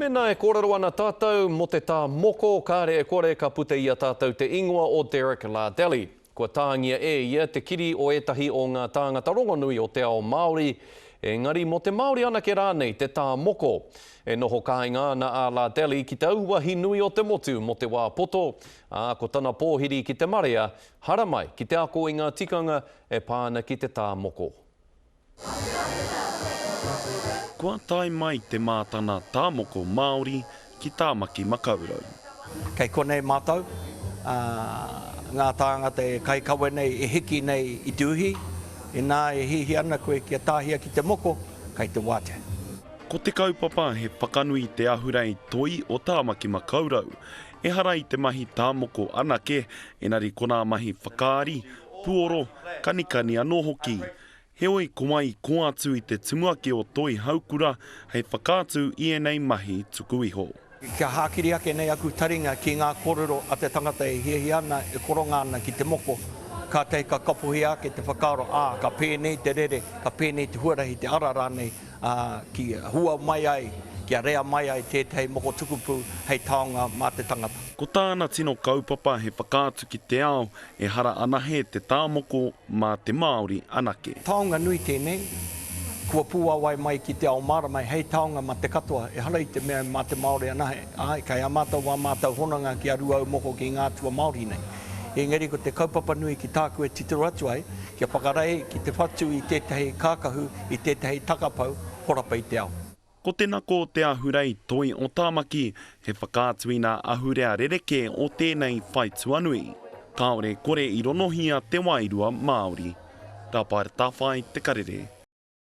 Mēnā e kōrero ana tātou mō te tā moko, kāre e kore ka puta i a tātou te ingoa o Derek Lardelli. Kua tāngia e ia te kiri o ētahi o ngā tāngata rongonui o te ao Māori, engari mō te Māori anake rānei te tā moko. E noho kāinga ana a Lardelli ki te auahi nui o te motu mō te wā poto, ā, ko tana pōhiri ki te marea, haramai ki te ako i ngā tikanga e pā ana ki te tā moko. Kua tae mai te mātana tā moko Māori ki Tāmaki Makaurau. Kei konei mātou, ngā tāngata e kaikawe nei, e hiki nei i te uhi, inā e hiahia ana koe kia tāhia ki te moko, kei te wātea. Ko te kaupapa he whakanui i te ahurei toi o Tāmaki Makaurau. Ehara i te mahi tā moko anake, engari ko nā mahi whakaari, puoro, kanikani anō hoki. Heoi, ko wai i kō atu i te tumuaki o Toi Haukura hei whakaatu i ēnei mahi tuku iho. Kia hākiri ake nei aku taringa ki ngā kōrero a te tangata e hiahia ana, e koronga ana ki te moko, kātahi ka kapohia ake te whakaaro, ā, ka pēnei te rere, ka pēnei te huarahi, te ara rānei, ā, ki hua mai ai, kia rea mai ai tētahi moko tukupū hei taonga mā te tangata. Ko tāna tino kaupapa he whakaatu ki te ao Ehara anahe te tā moko mā te Māori anake. Taonga nui tēnei, kua pūāwai mai ki te ao mārama hei taonga mā te katoa, ehara i te mea mā te Māori anahe, āe, kei a mātou wā mātou hononga ki a Rūaumoko ki ngā atua Māori nei. Engari ko te kaupapa nui ki tāku e titiro atu ai, kia whakarei ki te whatu i tētahi kākahu, i tētahi takapau horapa i te ao. Ko te nako o te ahurei toi o Tāmaki he whakaatu i nā ahurea rerekē o tēnei whaituanui. Kāore kore i ronohia te wairua Māori. Ka pae Tawhai te karere.